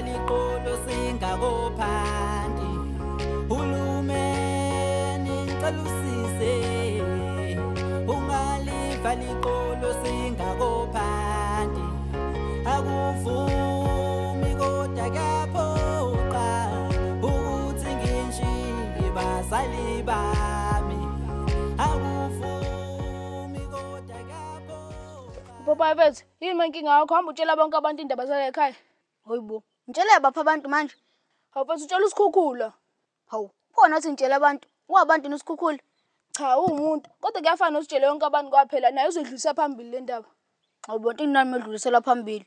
liqolo singakophanti. Hulumeni ngicela usize, ungaliva liqolo singakophanti. Akuvumi kodwa kuyaphoqa ukuthi ngishiye bazali bami. Akuvumi kodwa kuyaphoqa. Popayi mfethu, yini manje inkinga yakho? Hamba utshela bonke abantu indaba zala ekhaya. Hayibo, ngitshele bapha abantu manje. Hawu mfethu utshela usikhukhula. Hawu, khona othi ngitshela abantu. Wabantu nosikhukhula. Cha, uwumuntu. Kodwa kuyafana nositshele yonke abantu kwaphela naye uzoyidlulisa phambili le ndaba. Hayibo, into inani medlulisela phambili.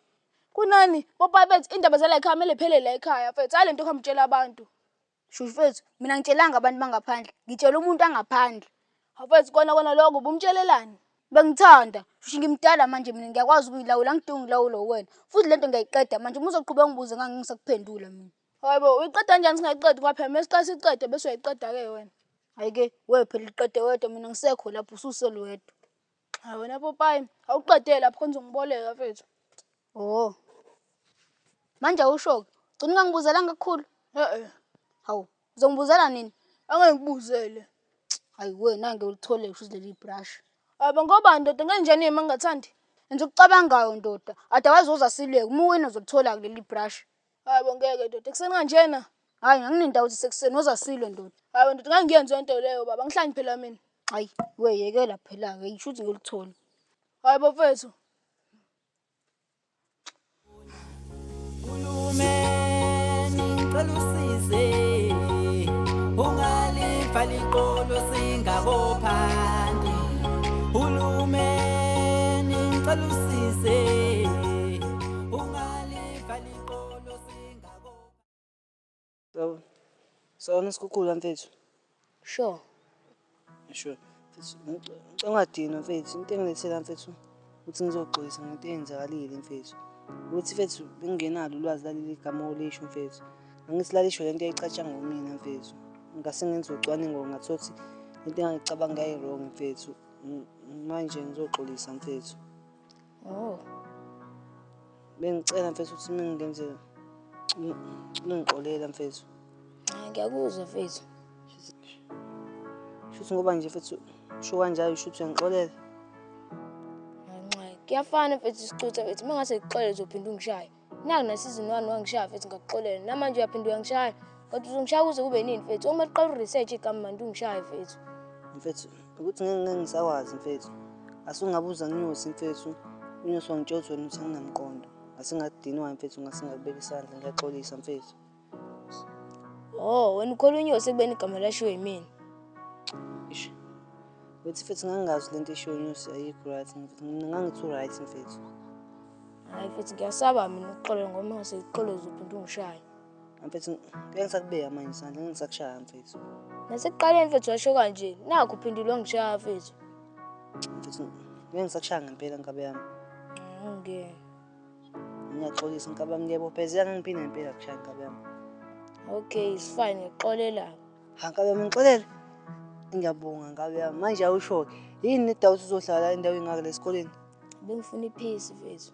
Kunani? Popayi mfethu, indaba zala ekhaya kumele iphelele la ekhaya mfethu. Hhayi le nto okuhamba utshela abantu. Shushu mfethu, mina ngitshelanga abantu bangaphandle. Ngitshela umuntu angaphandle. Hawu mfethu, kona kona lokho ubumtshelelani? Bengithanda. Shushu ngimdala manje mina ngiyakwazi ukuyilawula, angidingi ukulawulwa uwena. Futhi lento ngiyayiqeda manje. Uma uzoqhubeka ungibuze ngangingisakuphendula mina. Hayibo, uyiqeda kanjani singayiqedi kwaphela? Mese siqale siyiqede bese uyayiqeda-ke wena. Hhayi-ke, we phela uqede wedwa mina ngisekho lapho ususele wedwa. Hayi wena Popayi, awuqede lapho khona uzongiboleka mfethu. Oh. Manje awusho-ke, gcina ungangibuzelanga kakhulu. E-e, Hawu, uzongibuzela nini? angeke ngikubuzele. Hayi wena ngeke ulithole kusho leli brush. Hayibo ngobani ndoda ngenjani uma ngingathandi? Enza ukucabangayo ndoda. Otherwise uzosileka. Uma uwina uzolithola leli brush. Hayibo ngeke ndoda, ekuseni kanjena. Hayi anginendawo ukuthi sekuseni uzasilwe ndoda. Hayibo ndoda, ngeke ngiyenze yonto leyo baba, angihlanyi phela mina. Hayi we yekela phela-ke ngisho ukuthi ngilithole. Hayibo mfethu. Hulumeni ngicela usize, ungalifa liqolo singakophanti. Hulumeni ngicela usize, ungalifa liqolo singakophanti. Sawubona. Sawubona Sikhukhula mfethu. Sure. Sure. Mfethu ngicela ungadinwa mfethu. Into engilethela mfethu ukuthi ngizoxolisa ngento eyenzakalile mfethu. Ukuthi mfethu bengingenalo ulwazi laleli gama olisho mfethu. Angithi lalisho lento eyayicatshangwa kumina mfethu. Ngase ngenza ucwaningo ngathola ukuthi lento engangicabanga yayi-wrong mfethu. Manje ngizoxolisa mfethu. Oh. Bengicela mfethu ukuthi uma ngingenzeka ungixolela mfethu. Hayi ngiyakuzwa mfethu. Shuthi ngoba nje mfethu usho kanjalo shuthi uyangixolela. Nxa kuyafana mfethu isicutha mfethu uma ngase ngikuxolele uzophinda ungishaye. Naku na season 1 wangishaya mfethu ngakuxolela. Namanje uyaphinda uyangishaya. Kodwa uzongishaya kuze kube nini mfethu? Uma uqala uresearch igama manje ungishaye mfethu. Mfethu ukuthi ngeke ngeke ngisakwazi mfethu. Asungabuza nginyosi mfethu. Unyosi wangitshela ukuthi wena uthi anginamqondo. Ngasengadinwa mfethu ngase ngakubeka isandla ngiyaxolisa mfethu. Oh, wena ukholwa unyosi ekubeni igama lashiwo yimina. Eish. Wethi mfethu ngangingazi lento eshiwo unyosi ayikho right mfethu. Mina ngangithi u-right mfethu. Hayi mfethu ngiyasaba mina ukuxolela ngoba uma ngase ngikuxolele uzophinda ungishaye. Mfethu ngeke ngisakubeka manje isandla ngeke ngisakushaya mfethu. Nasekuqaleni mfethu washo kanje, nakhu uphindile wangishaya mfethu. Mfethu ngeke ngisakushaya ngempela nkabi yami. Ngeke. Ngiyaxolisa nkabi yami ngiyabophezela ngeke ngiphinde ngempela kushaya nkabi yami. Okay, it's fine, ngikuxolela. Ha nkabi yami ngixolele. Ngiyabonga nkabi yami. Manje awusho-ke yini nedawu ukuthi uzohlala endaweni engaka la esikoleni? Bengifuna ipeace mfethu.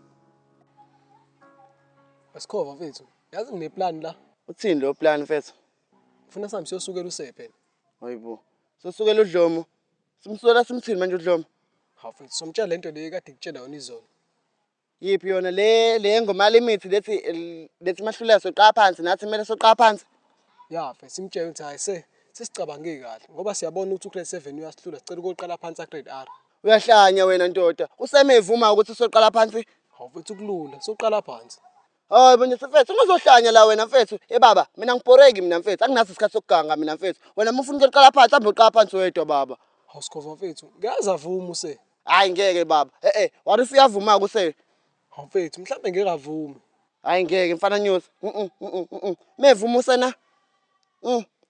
Asikhova mfethu. Yazi ngineplan la. Uthini lo plan mfethu? Ngifuna sihambe siyosukela usephe. Hayibo. Sosukela uDlomo. Simsola simthini manje uDlomo? Hawu mfethu, somtshela lento le kade ngikutshela yona izolo. Yiphi yona le le ngoma limithi lethi lethi mahluleka soqala phansi nathi kumele soqala phansi. Ya mfethu, simtshele ukuthi hayi se sesicabange kahle ngoba siyabona ukuthi ugrade 7 uyasihlula, sicela ukuyoqala phansi grade R. Uyahlanya wena ndoda. Useme evuma ukuthi soqala phansi. Hawu mfethu kulula, soqala phansi. Hayi bo nje mfethu ungazohlanya la wena mfethu. Eh baba, mina ngibhoreki mina mfethu. Anginaso isikhathi sokuganga mina mfethu. Wena uma ufuna ukuqala phansi, hamba uqala phansi wedwa baba. Hawu Sikhova mfethu, ngiyazi avuma use. Hayi ngeke baba. Eh eh, what if uyavuma kuse? Hawu mfethu, mhlawumbe ngeke avume. Hayi ngeke mfana Nyosi. Mhm mhm mhm. Mevuma usena.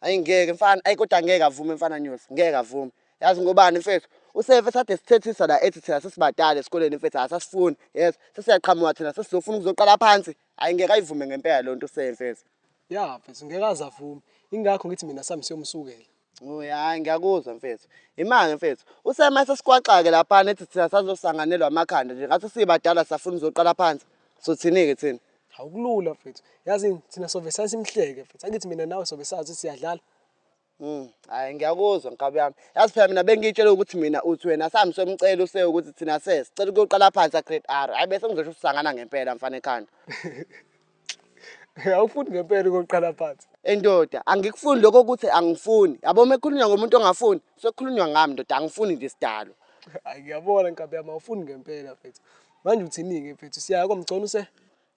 Hayi ngeke mfana, ayi kodwa ngeke avume mfana Nyosi. Ngeke avume. Yazi ngobani mfethu? Usefe sade sithethisa la ethi thina sesibadala esikoleni mfethu asasifuni. Yes, sesiyaqhamuka thina sesizofuna ukuzoqala phansi. Hayi ngeke ayivume ngempela lonto usefe mfethu. Ya mfethu, ngeke aze avume. Ingakho ngithi mina sami siyomsukela. Oh hayi ngiyakuzwa mfethu. Imali mfethu. Usema sesikwaxa-ke laphana ethi thina sazosanganelwa amakhanda nje ngathi sibadala safuna uzoqala phansi. Sothini-ke thina? Awukulula mfethu. Yazi thina sobe sasimhleke mfethu. Angithi mina nawe sobe sazi ukuthi siyadlala. Hayi ngiyakuzwa nkabi yami. Yazi phela mina bengiyitshela ukuthi mina uthi wena sami somcela use ukuthi thina sesicela ukuyoqala phansi grade R. Hayi bese ngizosho usangana ngempela mfana ekhanda. Awufuni ngempela ukuqala phansi. Endoda, angikufuni lokho ukuthi angifuni. Yabo uma kukhulunywa ngomuntu ongafuni, sekukhulunywa ngami ndoda, angifuni nje sidalo. Hayi ngiyabona nkabi yami awufuni ngempela mfethu. Manje uthini-ke mfethu? Siyaya komgcono use?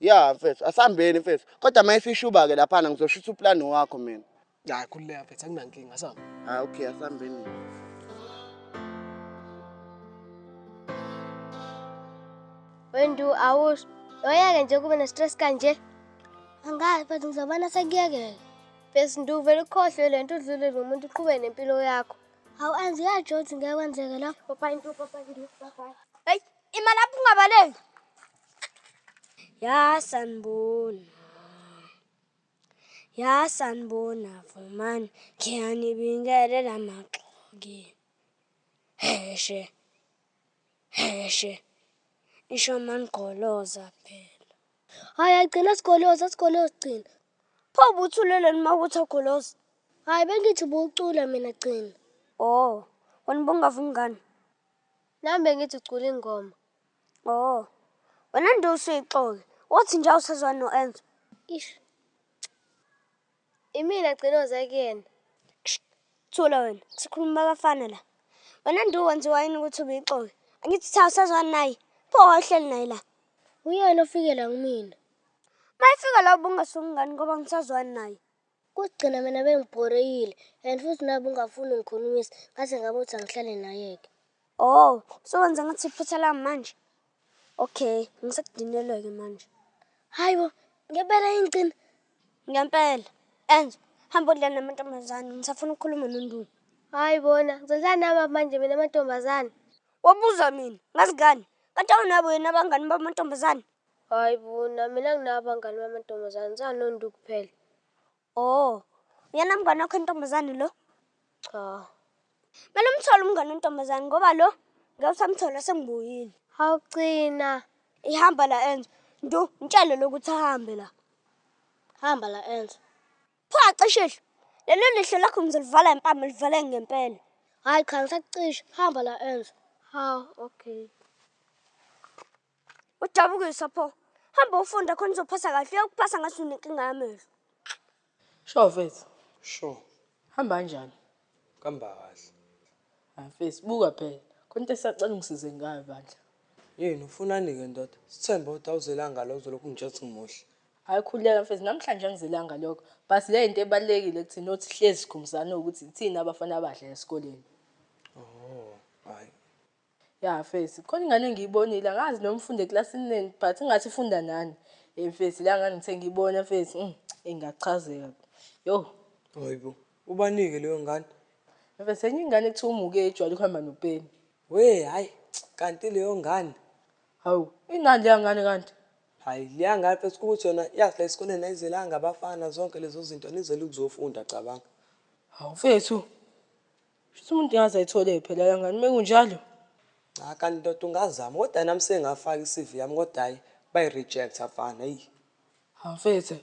Ya mfethu, asihambeni mfethu. Kodwa uma isishuba ke laphana ngizoshutha uplani wakho mina. Hayi khululeka mfethu akunankinga sami. Ah okay, asihambeni. Wendu awusho. Oyeke nje kube ne-stress kanje. Angazi but ngizobona sekuyekela. Bese ndu vele ukhohlwe le nto udlule nomuntu uqhubeke nempilo yakho. Hawu anzi yajothi ngeke kwenzeke lokho. Papa ndu papa ndu papa. Hey, ima lapho ungabaleki. Ya sanibona. Ya sanibona vumani. Ngiyanibingelela maxoki. Heshe. Heshe. Isho manigoloza phela. Hayi agcina sigoloza sigoloza gcina. Pho ubuthuleleni uma kuthi agoloza? Hayi bengithi ubucula mina gcina. Oh, wena ubungavumi ngani? Nami bengithi ucula ingoma. Oh, wena nto usuyixoki. Wathi nje awusazwani no-Enzo. Ish. Imina gcina oze kuyena. Thula wena, sikhuluma abafana la. Wena nto wenziwa yini ukuthi ubuyixoki? Angithi cha awusazwani naye. Pho wahleli naye la. Uyena ofike la kumina. Mayifika la ubungasuki ngani ngoba ngisazwani naye. Kugcina mina bengibhorekile and futhi nabe ungafuni ngikhulumisa ngase ngabe uthi angihlale naye-ke. Oh, so wenza ngathi iphutha lami manje? Okay, ngisekudinelwe-ke manje. Hayi bo, ngempela yini Gcina? Ngempela. Enzo, hamba udlale namantombazane, ngisafuna ukukhuluma noNduku. Hayi bona, ngizodlala nami manje mina amantombazane. Wabuza mina, ngazi ngani? Kanti awunabo yena abangani bamantombazane? Hayi bona, mina nginabo abangani bamantombazane, ngisanoNduku kuphela. Oh, uyena mngani wakho intombazane lo? Cha. Kumele umthole umngani wentombazane ngoba lo ngeke usamthola sengibuyile. Hawu Gcina. Ihamba la Enzo. Ndu, mtshele lokuthi ahambe la. Hamba la Enzo. Pho acishe lelo lihlo lakho ngizolivala impama livale ngempela. Hayi cha ngisakucisha. Hamba la Enzo. Hawu, okay. Ujabukisa pho. Hamba ufunda khona uzophasa kahle. Uyokuphasa ngathi unenkinga yamehlo. Sure mfethu. Sure. Hamba kanjani? Kamba kahle. Hayi mfethu, buka phela. Khona into esacela ungisize ngayo bandla. Yini ufunani-ke ndoda? Sithembe ukuthi awuzelanga la uzolokhu ungitshela ukuthi ngimuhle. Hayi khululeka mfethu, namhlanje angizelanga lokho. But le into ebalulekile kuthina ukuthi hlezi sikhumbuzane ukuthi thina abafana abahle esikoleni. Oh, hayi. Ya mfethu, khona ingane engiyibonile, angazi noma ufunde eklasini leni, but ingathi ifunda nani. Eh mfethu, la ngane ngithe ngiyibona mfethu, ingachazeka. Yo. Hayibo, ubanike leyo ngane? Mfethu, enye ingane ekuthiwa umuke ejwayele ukuhamba noPeni. We, hayi, kanti leyo ngane. Hawu, inani leya ngane kanti? Hayi, leya ngane mfethu ukuthi yona yazi la esikoleni ayizelanga abafana zonke lezo zinto nizele ukuzofunda cabanga. Hawu mfethu. Shuthi umuntu engaze ayithole phela la ngane mekunjalo. Cha kanti ndoda ungazama kodwa nami sengafaka i-CV yami kodwa hayi bayi-rejecta mfana eyi. Hawu mfethu.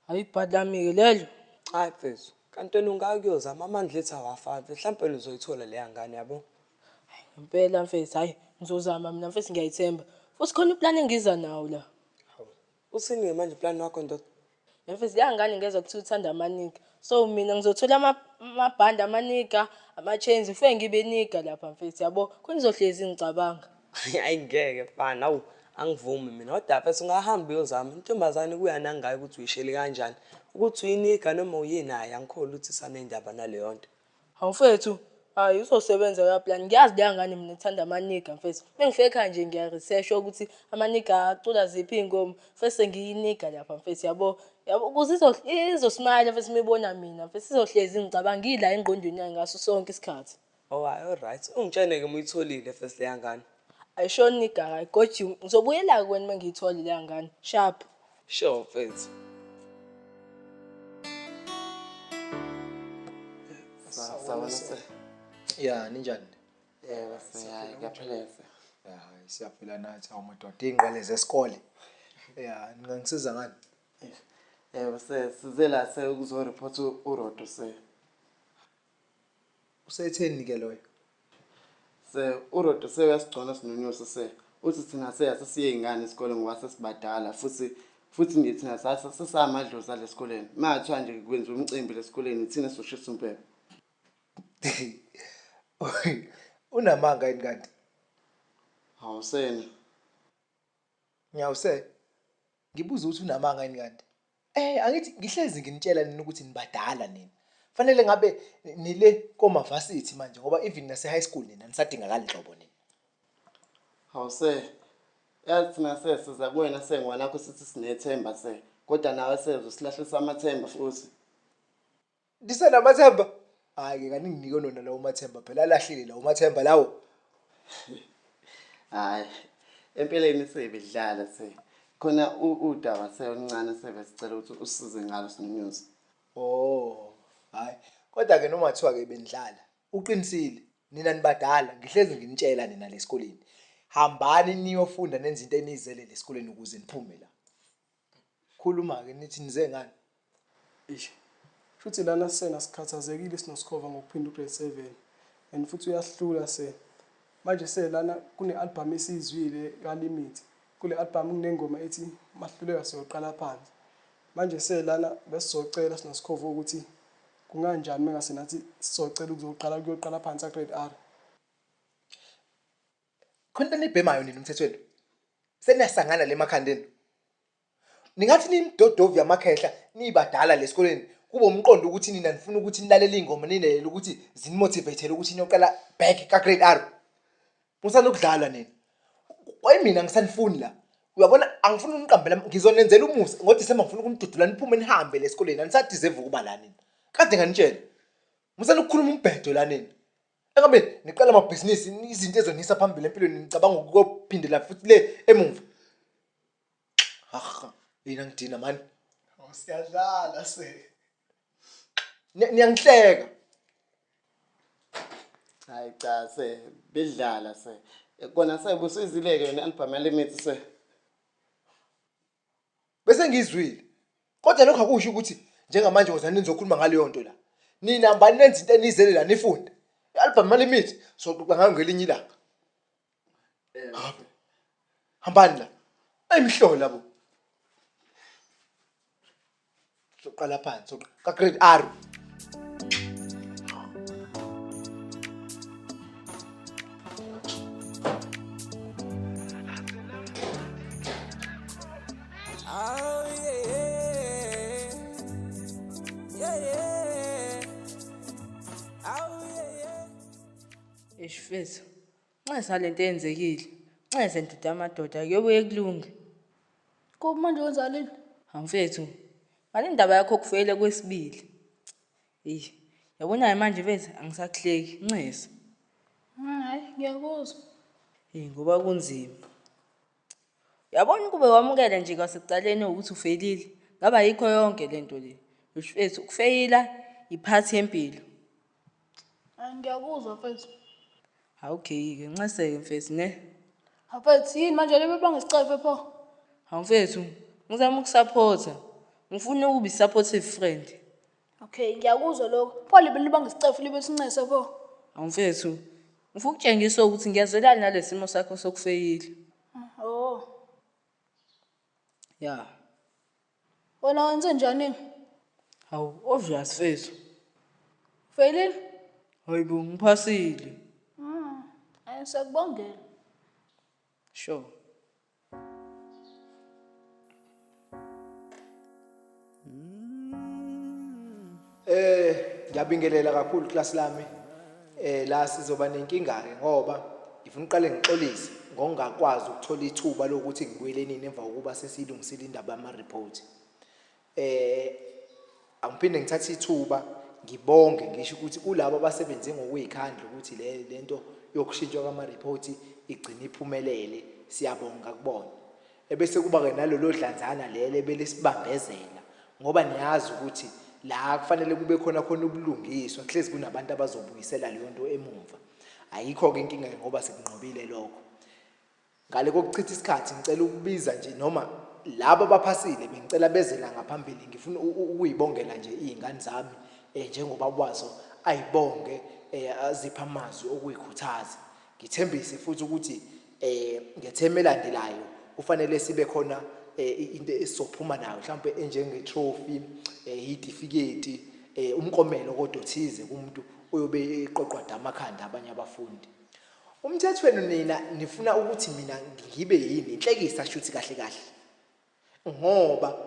Hayi ibhadi lami-ke lelo. Hayi mfethu, kanti wena ungaya kuyozama amandla ethu awafani mfethu, mhlawumpe wena uzoyithola leya ngane yabo. Ngempela mfethu, hayi ngizozama mina mfethu ngiyayithemba. Futhi khona iplani engiza nawo la. Hawu, uthini-ke manje iplani wakho ndoda? Mfethu leya ngane ngezwa kuthiwa uthanda amanika. So mina ngizothola amabhandi amanika, ama-chains, ngifike ngibe nika lapha mfethu yabo. Khona izohlezi ngicabanga. Hayi ngeke mfana, hawu angivumi mina. Kodwa mfethu ungahamba uyozama. Intombazane kuya nangayo ukuthi uyishele kanjani. Ukuthi uyinika noma uyinaye angikholwa ukuthi isanendaba naleyo nto. Hawu mfethu, hayi uzosebenza leya plan. Ngiyazi leya ngane mina ithanda amanika mfethu. Mengifika ekhaya nje ngiya-research ukuthi amanika acula ziphi iy'ngoma. Mfethu sengiyinika lapha mfethu yabo. Yabo ukuze izosmayila mfethu uma ibona mina mfethu izohlezi ngicabanga ngila engqondweni yayo ngaso sonke isikhathi. Oh hayi alright. Ungitshene-ke uma uyitholile first leya ngane. Ayishoni nigga hayi gojiwe. Ngizobuyela kuwena uma ngiyitholile leya ngane. Sharp. Sure mfethu. Sawubona sir. Ya, ninjani? Yebo sir, hayi kuyaphila sir. Ya, hayi siyaphila nathi awu madoda iy'ngane zesikole. Ya, ningangisiza ngani? Yebo se size la se ukuzoreport uRodo se. Usetheni ke loyo? Se uRodo se uyasigcona sinonyosi se. Uthi thina se asesiyey'ngane esikoleni ngoba sesibadala futhi futhi nje thina sesamadlozi ale esikoleni. Mathiwa nje kwenziwa umcimbi lesikoleni thina sizoshisa impepho. Unamanga yini kanti? Hawu sena. Ngiyawuse. Ngibuza ukuthi unamanga yini kanti? Eh angithi ngihlezi nginitshela nina ukuthi nibadala nina. Fanele ngabe nile koma varsity manje ngoba even nase high school nina nisadingakali nhlobo nina. Hawu se. Yazi thina se siza kuwena se ngwanakho sithi sinethemba se. Kodwa nawe se uzosilahlisa amathemba futhi. Nisenamathemba? Hhayi-ke kaninginike nona lawo mathemba phela alahlile lawo mathemba lawo. Hhayi, empeleni sebedlala se. Khona udaba se oluncane sebesicela ukuthi usisize ngalo sinenews. Oh, hhayi. Kodwa-ke noma kuthiwa-ke benidlala, uqinisile. Nina nibadala, ngihlezi nginitshela nina le esikoleni. Hambani niyofunda nenze into eniyizele le esikoleni ukuze niphume la. Khuluma-ke nithi nize ngani? Eish. Shuthi lana sena sikhathazekile sinoSkhova ngokuphinda ugrade 7 and futhi uyahlula se. Manje se lana kune-album esiyizwile kaLimit. Kule album kunengoma ethi Mahluleka siyoqala phansi. Manje se lana besizocela sinoSkhova ukuthi kunganjani mengase nathi sizocela ukuzoqala kuyoqala phansi grade R. Khona into enibhemayo nina umthethweni. Seniyasangana le emakhanda enu. Ningathi niyimidodovu yamakhehla nibadala lesikoleni kube umqondo ukuthi nina nifuna ukuthi nilalele iy'ngoma ninelele ukuthi zinimotivathele ukuthi niyoqala back ka-grade R. Musani ukudlala nina. Kwayimina ngisanifuni la. Uyabona angifuni uniqambela ngizonenzela umusa ngoDisemba ngifuna ukunidudula niphume nihambe lesikoleni anisadeserve ukuba la nina. Kade nganitshela. Musani ukukhuluma umbhedo la nina. Engabe niqala amabhizinisi izinto ezonisa phambili empilweni nicabanga ukuyophindela futhi le emuva. Haha, yini angidina mani. Oh siyadlala se. Niyangihleka. Hayi cha se bedlala se. Kona se busizile-ke yona i-album yaLimit se. Bese ngizwile. Kodwa lokho akusho ukuthi njengamanje wozani nizokhuluma ngaleyo nto la. Nina hambani nenze into enizele la nifunde. I-album yaLimit soxoxa ngayo ngelinye ilanga. Habe. Hambani la. Ayimhlola bo. Soqala phansi ka grade R. Oh yeah. Yeah yeah. Oh yeah yeah. Eish mfethu, nxesa lento eyenzekile. Nxese ndoda yamadoda kuyobuye kulunge. Kubi manje kwenzakaleni? Hawu mfethu, ngale ndaba yakho kufeyila kwesibili. Eyi, yabona-ke manje mfethu angisakuhleki, nxese. Hhayi, ngiyakuzwa. Eyi ngoba kunzima. Uyabona ukube wamukela nje kwasekuqaleni ukuthi ufeyilile, ngabe ayikho yonke le nto le. Mfethu, ukufeyila iphathi yempilo. Hhayi, ngiyakuzwa mfethu. Hawu okay-ke, nxese-ke mfethu ne. Hawu mfethu, yini manje le bebanga isicefe pho? Hawu mfethu, ngizama ukusaphotha. Ngifuna ukuba i-supportive friend. Okay, ngiyakuzwa lokho. Pho libe libanga isicefe libe sincese pho? Hawu mfethu, ngifuna ukutshengisa ukuthi ngiyazwelana nale simo sakho sokufeyila. Oh, Ya. wena wenze njani? Hawu, obvious mfethu. Ufeyilile? Hayi bo, ngiphasile. Hayi, siyakubongela. Sure. Eh ngiyabingelela kakhulu class lami. Eh la sizoba nenkinga ke ngoba ngifuna uqale ngixolise ngokungakwazi ukuthola ithuba lokuthi ngibuyele nini emva kokuba sesilungisile indaba yama report. Eh angiphinde ngithathe ithuba ngibonge ngisho ukuthi kulabo abasebenze ngokuyikhandla ukuthi le lento yokushintshwa kwama report igcine iphumelele siyabonga kubona. Ebese kuba ke nalolo dlanzana lele belisibambezela ngoba niyazi ukuthi la kufanele kube khona khona ubulungiswa kuhlezi kunabantu abazobuyisela leyo nto emumva. Ayikho ke inkinga ngoba sekunqobile lokho. Ngale kokuchitha isikhathi ngicela ukubiza nje noma Laba abaphasile bengicela beze la ngaphambili ngifuna ukuyibongela nje iy'ngane zami um njengoba wazo ayibonge um aziphe amazwi okuyikhuthaza. Ngithembise futhi ukuthi um ngethemu elandelayo kufanele sibe khona um into esizophuma nayo mhlawumpe enjenge-trophy um itifiketi um umklomelo kodwa othize kumuntu oyobe eqoqwada amakhanda abanye abafundi. Umthetho wenu nina nifuna ukuthi mina ngibe yini inhlekisa shuthi kahle kahle ngoba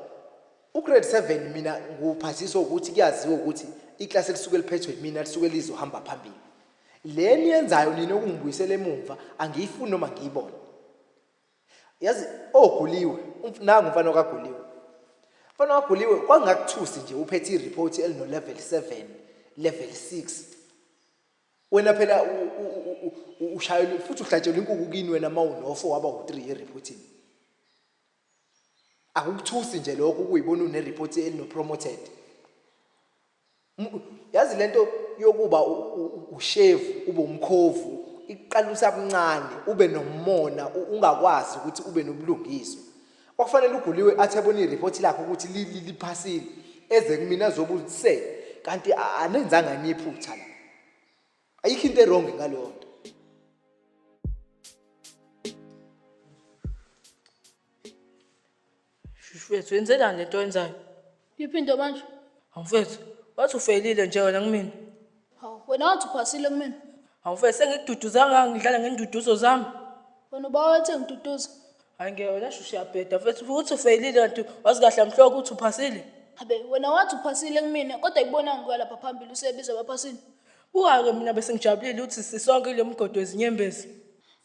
ugrade 7 mina ngiwuphasiswa ukuthi kuyaziwa ukuthi iklasi elisuke liphethwe yimina lisuke lizohamba phambili le niyenzayo nina okungibuyisela emumva angiyifuni noma ngiyibone yazi oguliwe nangu umfana okaguliwe mfana waguliwe kwangakuthusi nje uphethe ireport elino level 7 level 6 wena phela ushayelwe futhi uhlatshelwa inkuku kini wena uma unofo waba u-3 eriphothini akukuthusi nje lokho ukuyibona uneriphothi elino-promoted yazi lento yokuba ushevu ube umkhovu iqala usamncane ube nomona ungakwazi ukuthi ube nobulungiswa kwakufanele uguliwe athi ebona iriphothi lakhe ukuthi liphasile eze kumina azobuza ukuthi se kanti anenzanga yini iphutha la ayikho into erongi ngaleyo nto. Mfethu yenzelani lento oyenzayo? Yiphi into manje? Hawu mfethu, wathi ufeyilile nje wena kumina. Hawu, wena wathi uphasile kumina. Hawu mfethu sengikududuzanga ngidlala ngenduduzo zami. Wena uba wethe ngiduduza. Hayi ngeke wena shushu uyabheda mfethu futhi ufeyilile kanti wazi kahle mhloko ukuthi uphasile. Habe, wena wathi uphasile kumina kodwa ikubona ngikuya lapha phambili usebiza abaphasile. Buka-ke mina bese ngijabulile ukuthi sisonke kule mgodo wezinyembezi.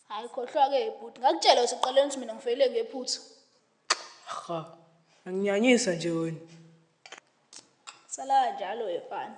Hayi khohlwa-ke bhuti, ngakutshela useqaleni ukuthi mina ngifeyile ngephutha. Ha, anginyanyisa nje wena. Sala kanjalo wefana.